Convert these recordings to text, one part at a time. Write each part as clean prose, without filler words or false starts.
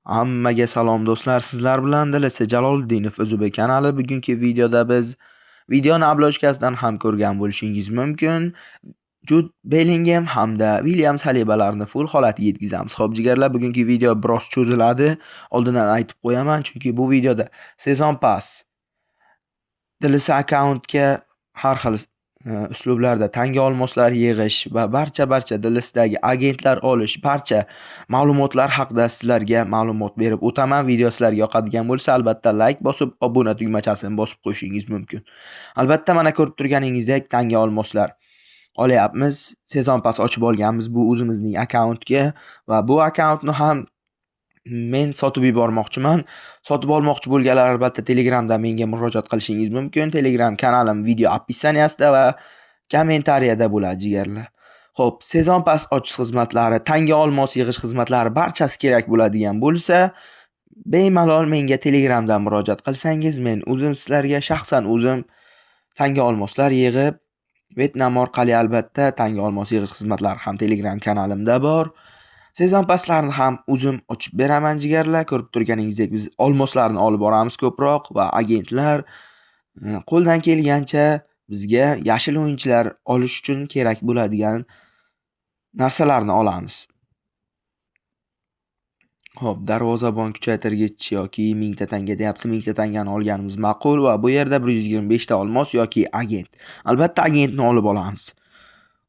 Hammaga salom do'stlar, sizlar bilan Dilisi Jaloliddinov UZB kanali. Bugungi videoda biz videoni обложка sidan ham ko'rgan bo'lishingiz mumkin. Jud Bellingem hamda William Salibalarni full holatiga yetkazamiz. Xo'p, jigarlar, bugungi video biroz cho'ziladi. Oldindan aytib qo'yaman, chunki bu videoda season pass, Dilisi akkauntga har xil uslublarda tanga olmoslar yig'ish va barcha DLSdagi agentlar olish, barcha ma'lumotlar haqida sizlarga ma'lumot berib o'taman. Video sizlarga yoqadigan bo'lsa, albatta like bosib, obuna tugmachasini bosib qo'yishingiz mumkin. Albatta, mana ko'rib turganingizdek tanga olmoslar olyapmiz. Season pass ochib olganmiz bu o'zimizning akkauntga va bu akkauntni ham men sotib yubormoqchiman. Sotib olmoqchi bo'lganlar albatta Telegramda menga murojaat qilishingiz mumkin. Telegram kanalim video описания sida va kommentariyada bo'ladi, jigarlar. Xo'p, season pass ochish xizmatlari, tanga olmos yig'ish xizmatlari barchasi kerak bo'ladigan bo'lsa, bemalol menga Telegramdan murojaat qilsangiz, men o'zim sizlarga shaxsan o'zim tanga olmoslar yig'ib, Vyetnam orqali albatta tanga olmos yig'ish xizmatlari ham Telegram kanalimda bor. Season passlarni ham o'zim ochib beraman, jigarlar. Ko'rib turganingizdek biz olmoslarni olib boramiz ko'proq va agentlar qo'ldan kelgancha bizga yashil o'yinchilar olish uchun kerak bo'ladigan narsalarni olamiz. Xo'p, darvozabon kuchaytirgich yoki 1000 ta tanga deyapti. 1000 ta tangani olganimiz ma'qul va bu yerda 125 ta olmos yoki agent. Albatta agentni olib olamiz.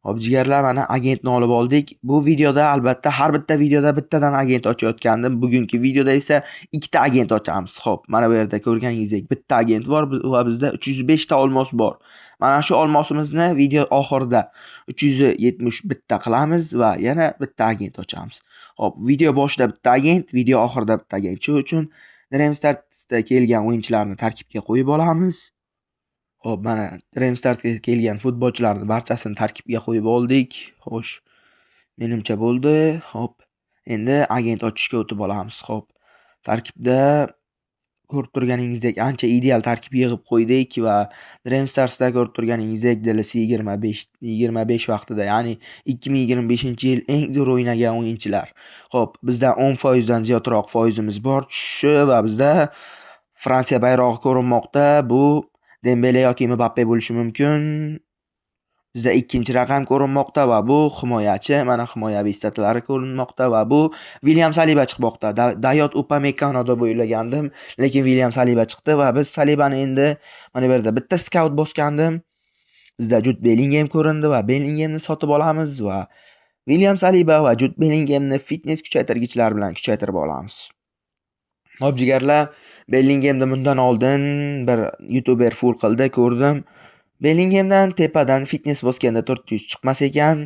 Xo'p, jigarlar, mana agentni olib oldik. Bu videoda albatta har bitta videoda bittadan agent ochayotgandim. Bugungi videoda esa ikkita agent ochamiz. Xo'p, mana bu yerda ko'rganingizdek bitta agent bor va bizda 305 ta olmos bor. Mana shu olmosimizni video oxirida 371 ta qilamiz va yana bitta agent ochamiz. Xo'p, video boshida bitta agent, video oxirida bitta agent. Shu uchun Dreamstars'da kelgan o'yinchilarni tarkibga qo'yib olamiz. Xo'p, mana Dreamstars'ga kelgan futbolchilarni barchasini tarkibga qo'yib oldik. Xo'sh, menimcha bo'ldi. Xo'p, endi agent ochishga o'tib olamiz. Xo'p, tarkibda ko'rib turganingizdek ancha ideal tarkib yig'ib qo'ydik va Dreamstars'da ko'rib turganingizdek DLC 25 vaqtida, ya'ni 2025-yil eng zo'r o'ynagan o'yinchilar. Xo'p, bizda 10% dan ziyodroq foizimiz bor tushishi va bizda Fransiya bayrog'i ko'rinmoqda. Bu Dembele yoki Mbappe bo'lishi mumkin. Bizda ikkinchi raqam ko'rinmoqda va bu himoyachi, mana himoyaviy statlari ko'rinmoqda va bu William Saliba chiqmoqda. Dayot Upamecano deb o'ylagandim, lekin William Saliba chiqdi va biz Salibani endi mana bu yerda bitta scout bosgandim. Bizda Jud Bellingem ko'rindi va Bellingemni sotib olamiz va William Saliba va Jud Bellingemni fitness kuchaytirgichlar bilan kuchaytirib olamiz. Xo'p, jigarlar, Bellingemni bundan oldin bir youtuber full qildi, ko'rdim. Bellingemdan tepadan fitness bosganda 400 chiqmas ekan,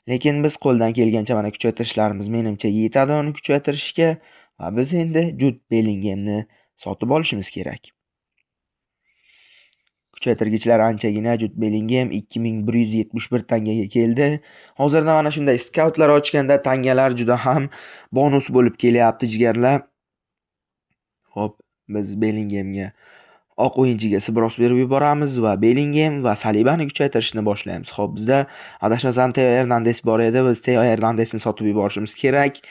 lekin biz qo'ldan kelgancha mana kuchaytirishlarimiz menimcha yetadi uni kuchaytirishga va biz endi Jud Bellingemni sotib olishimiz kerak. Kuchaytirgichlar anchagina. Jud Bellingem 2171 tangaga keldi. Hozirda mana shunday skautlar ochganda tangalar juda ham bonus bo'lib kelyapti, jigarlar. Xo'p, biz Bellingemga, oq o'yinchiga сброс berib yuboramiz va Bellingem va Salibani kuchaytirishni boshlaymiz. Xo'p, bizda adashmasam Teo Hernandez bor edi. Biz Teo Hernandesni sotib yuborishimiz kerak.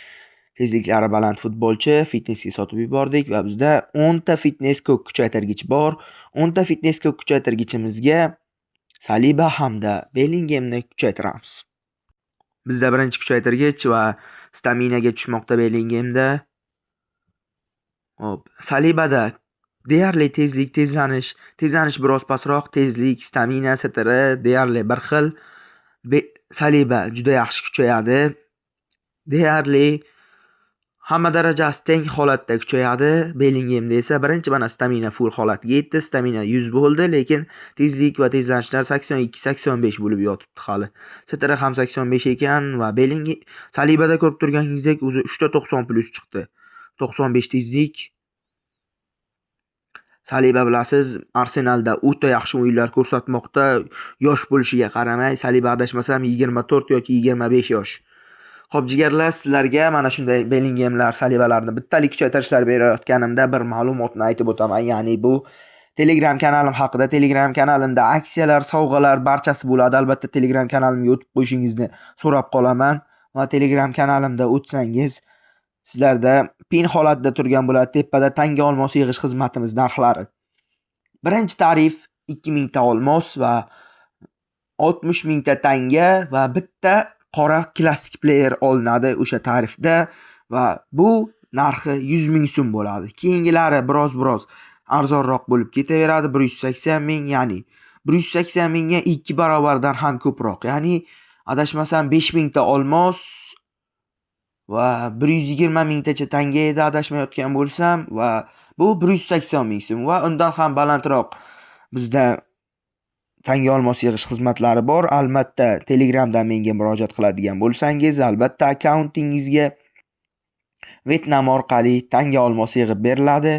Tezliklari baland futbolchi, fitnessga sotib yubordik va bizda 10 ta fitness ko'k kuchaytirgich bor. 10 ta fitness ko'k kuchaytirgichimizga Saliba hamda Bellingemni kuchaytiramiz. Bizda birinchi kuchaytirgich va staminaga tushmoqda Bellingemda. Xo'p, Salibada deyarli tezlik, tezlanish, tezlanish biroz pastroq, tezlik, stamina, STR deyarli bir xil. Saliba juda yaxshi kuchayadi. Deyarli hamma darajasi teng holatda kuchayadi. Bellingemda esa birinchi mana stamina full holatiga yetdi. Stamina 100 bo'ldi, lekin tezlik va tezlanishlar 82, 85 bo'lib yotibdi hali. STR ham 85 ekan va Bellingem, Salibada ko'rib turganingizdek o'zi 3 ta 90 plus chiqdi. 95 tezlik. Saliba, bilasiz, Arsenalda o'ta yaxshi o'yinlar ko'rsatmoqda. Yosh bo'lishiga qaramay, Saliba adashmasam 24 yoki 25 yosh. Xo'p, jigarlar, sizlarga mana shunday Bellingemlar, Salibalarni bittalik kuchaytirishlar berayotganimda bir ma'lumotni aytib o'taman. Ya'ni bu Telegram kanalim haqida. Telegram kanalimda aksiyalar, sovg'alar barchasi bo'ladi. Albatta Telegram kanalimga o'tib qo'yishingizni so'rab qolaman va Telegram kanalimda o'tsangiz Sizlarda pin holatida turgan bo'ladi. Tepada tanga olmos yig'ish xizmatimiz narxlari. Birinchi tarif 2000 ta olmos va 60 mingta tanga va bitta qora klassik player olinadi o'sha tarifda va bu narxi 100 ming so'm bo'ladi. Keyingilari biroz-biroz arzonroq bo'lib ketaveradi. 180 ming, ya'ni 180 mingga 2 barobardan ham ko'proq. Ya'ni adashmasam 5000 ta olmos va 120 mingtacha tanga edi adashmayotgan bo'lsam va bu 180 ming so'm va undan ham balandroq bizda tanga olmos yig'ish xizmatlari bor. Albatta Telegramdan menga murojaat qiladigan bo'lsangiz, albatta akkauntingizga Vyetnam orqali tanga olmos yig'ib beriladi.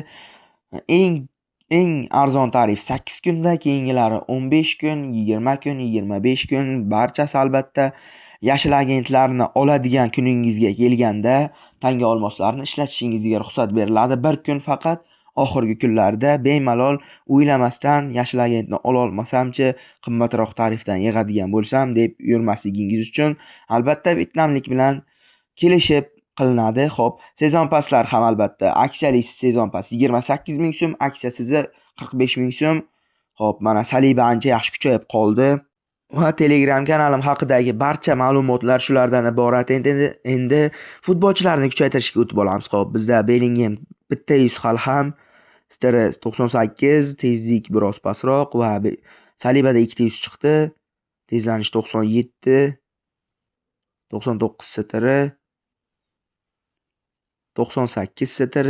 Eng arzon tarif 8 kunda, keyingilari 15 kun, 20 kun, 25 kun, barchasi albatta yashil agentlarni oladigan kuningizga kelganda tanga olmoslarni ishlatishingizga ruxsat beriladi. Bir kun faqat, oxirgi kunlarda bemalol o'ylamasdan yashil agentni ola olmasamchi, qimmatroq tarifdan yig'adigan bo'lsam deb yurmasligingiz uchun albatta vyetnamlik bilan kelishib qilinadi. Xo'p, sezon paslar ham albatta aksiyali sezon pas 28 ming so'm, aksiyasizi 45 ming so'm. Xo'p, mana Saliba ancha yaxshi kuchayib qoldi. Va Telegram kanalim haqidagi barcha ma'lumotlar shulardan iborat. Endi futbolchilarni kuchaytirishga o'tib olamiz. Xo'p, bizda Bellingham bitta 100 hali ham, Stress 98, tezlik biroz pastroq va Salibada ikkita 100 chiqdi. Tezlanish 97, 99 STR, 98 STR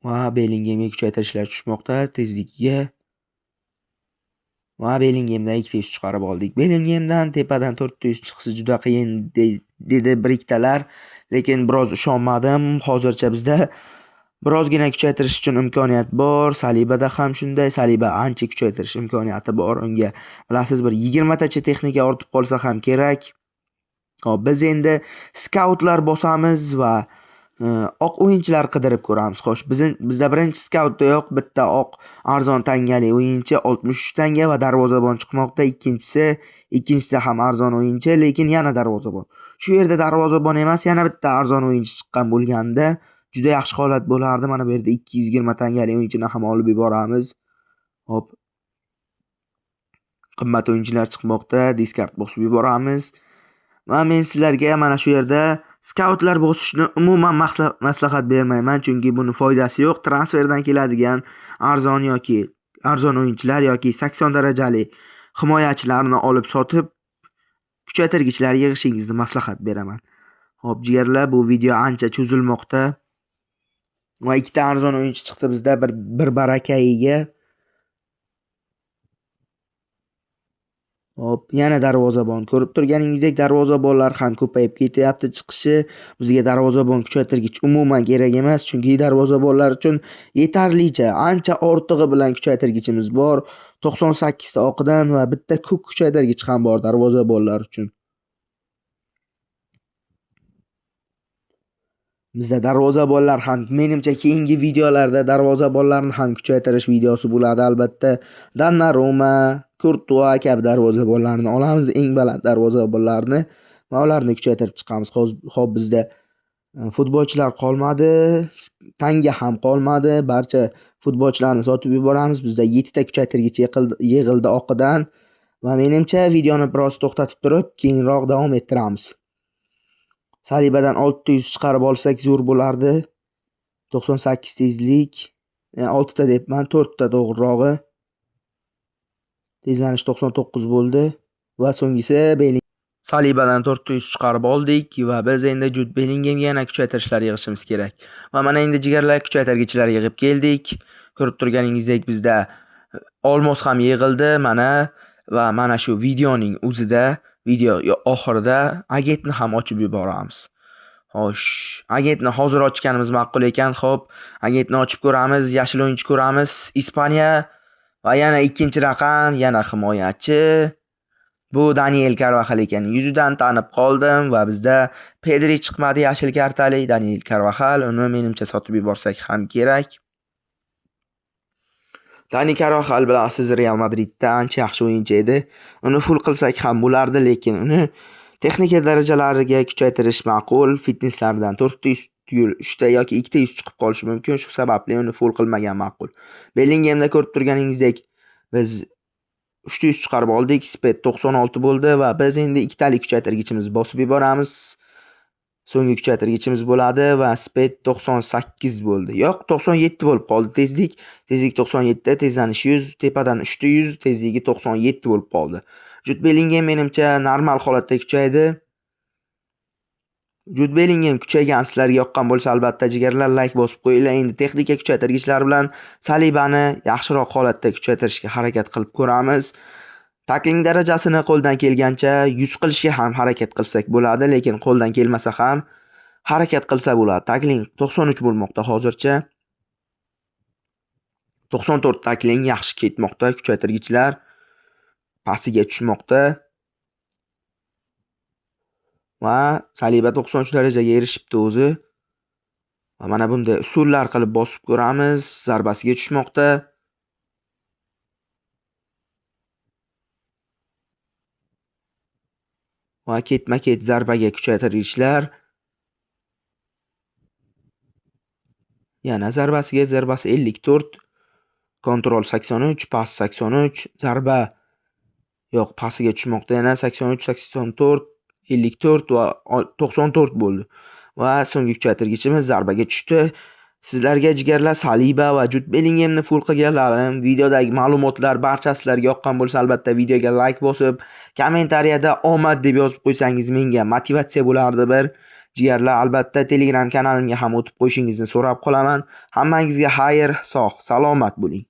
va Bellinghamga kuchaytirishlar tushmoqda tezligiga. Va Bellinghamdan ikkita 100 chiqarib oldik. Bellinghamdan tepadan 400 chiqsa juda qiyin dedi bir ikkitalar, lekin biroz ishonmadim. Hozircha bizda birozgina kuchaytirish uchun imkoniyat bor. Salibada ham shunday. Saliba ancha kuchaytirish imkoniyati bor. Unga bilasiz bir 20 tacha texnika ortib qolsa ham kerak. Xo'p, biz endi skautlar bosamiz va oq o'yinchilar qidirib ko'ramiz. Xo'sh, bizda birinchi skautdayoq bitta oq arzon tangali o'yinchi 63 tanga va darvozabon chiqmoqda. Ikkinchisida ham arzon o'yinchi, lekin yana darvozabon. Shu yerda darvozabon emas, yana bitta arzon o'yinchi chiqqan bo'lganda juda yaxshi holat bo'lardi. Mana bu yerda 220 tangali o'yinchini ham olib yuboramiz. Hop. Qimmat o'yinchilar chiqmoqda, diskard bosib yuboramiz. Va men sizlarga mana shu yerda skautlar bosishni umuman maslahat bermayman, chunki buni foydasi yo'q. Transferdan keladigan arzon yoki arzon o'yinchilar yoki 80 darajali himoyachilarni olib sotib kuchaytirgichlar yig'ishingizni maslahat beraman. Xo'p, jigarlar, bu video ancha cho'zilmoqda. Va ikkita arzon o'yinchi chiqdi bizda bir barakayiga. Hop, yana darvozabon. Ko'rib turganingizdek darvozabonlar ham ko'payib ketyapti chiqishi. Bizga darvozabon kuchaytirgich umuman kerak emas, chunki darvozabonlar uchun yetarlicha, ancha ortig'i bilan kuchaytirgichimiz bor. 98 ta oqidan va bitta ko'k kuchaytirgich ham bor darvozabonlar uchun. Bizda darvozabonlar ham, menimcha keyingi videolarda darvozabonlarni ham kuchaytirish videosi bo'ladi albatta. Donnarumma, Courtois kabi darvozabonlarni olamiz, eng baland darvozabonlarni va ularni kuchaytirib chiqamiz. Hop, bizda futbolchilar qolmadi, tanga ham qolmadi. Barcha futbolchilarni sotib yuboramiz. Bizda 7 ta kuchaytirgich yig'ildi oqidan va menimcha videoni biroz to'xtatib turib, keyinroq davom ettiramiz. Salibadan 600 chiqarib olsak zo'r bo'lardi. 98 tezlik, 6 ta debman, 4 ta to'g'rirog'i. Tezlanish 99 bo'ldi va so'nggisi Bellingham. Salibadan 400 chiqarib oldik va biz endi Jude Bellinghamga yana kuchaytirishlar yig'ishimiz kerak. Va mana endi jigarlar kuchaytirgichlar yig'ib keldik. Ko'rib turganingizdek bizda olmos ham yig'ildi mana va mana shu videoning o'zida, video oxirida agentni ham ochib yuboramiz. Xo'sh, agentni hozir ochganimiz ma'qul ekan. Xo'p, agentni ochib ko'ramiz, yashil o'yinchi ko'ramiz. Ispaniya va yana ikkinchi raqam, yana himoyachi. Bu Daniel Carvajal ekan. Yuzidan tanib qoldim va bizda Pedri chiqmadi yashil kartali. Daniel Carvajal, uni menimcha sotib yuborsak ham kerak. Dani Carvajal bilasiz Real Madridda ancha yaxshi o'yinchi edi. Uni full qilsak ham bo'lardi, lekin uni Texnika darajalariga kuchaytirish ma'qul. Fitnesslardan 4 ta yuz tugul 3 ta yoki 2 ta yuz chiqib qolishi mumkin. Shu sababli uni full qilmagan ma'qul. Bellinghamda ko'rib turganingizdek biz 3 ta yuz chiqarib oldik. Speed 96 bo'ldi va biz endi ikkitalik kuchaytirgichimizni bosib yuboramiz. So'nggi kuchaytirgichimiz bo'ladi va speed 98 bo'ldi. Yo'q, 97 bo'lib qoldi tezlik. Tezlik 97, tezlanish 100, tepadan 3 ta 100, tezligi 97 bo'lib qoldi. Jude Bellingham menimcha normal holatda kuchaydi. Jude Bellingham kuchaygan sizlarga yoqqan bo'lsa, albatta jigarlar like bosib qo'yinglar. Endi texnika kuchaytirgichlar bilan Salibani yaxshiroq holatda kuchaytirishga harakat qilib ko'ramiz. Takling darajasini qo'ldan kelgancha 100 qilishga ham harakat qilsak bo'ladi, lekin qo'ldan kelmasa ham harakat qilsa bo'ladi. Takling 93 bo'lmoqda hozircha. 94 takling yaxshi ketmoqda, kuchaytirgichlar pastiga tushmoqda. Va Saliba 93 darajaga erishibdi o'zi. Va mana bunday usullar qilib bosib ko'ramiz, zarbasiga tushmoqda. Va ketma-ket zarbaga kuchaytirgichlar. Yana zarbasiga, zarbasi 54, kontrol 83, pas 83, zarba yo'q, pastiga tushmoqda yana 83, 84, 54 va 94 bo'ldi. Va so'nggi kuchaytirgichimiz zarbaga tushdi. Sizlarga jigarlar Saliba va Jude Bellinghamni full qilganlarim, videodagi ma'lumotlar barcha sizlarga yoqqan bo'lsa, albatta videoga like bosib, kommentariyada omad deb yozib qo'ysangiz menga motivatsiya bo'lardi bir. Jigarlar, albatta Telegram kanalimga ham o'tib qo'yishingizni so'rab qolaman. Hammangizga xayr, sog', salomat bo'ling.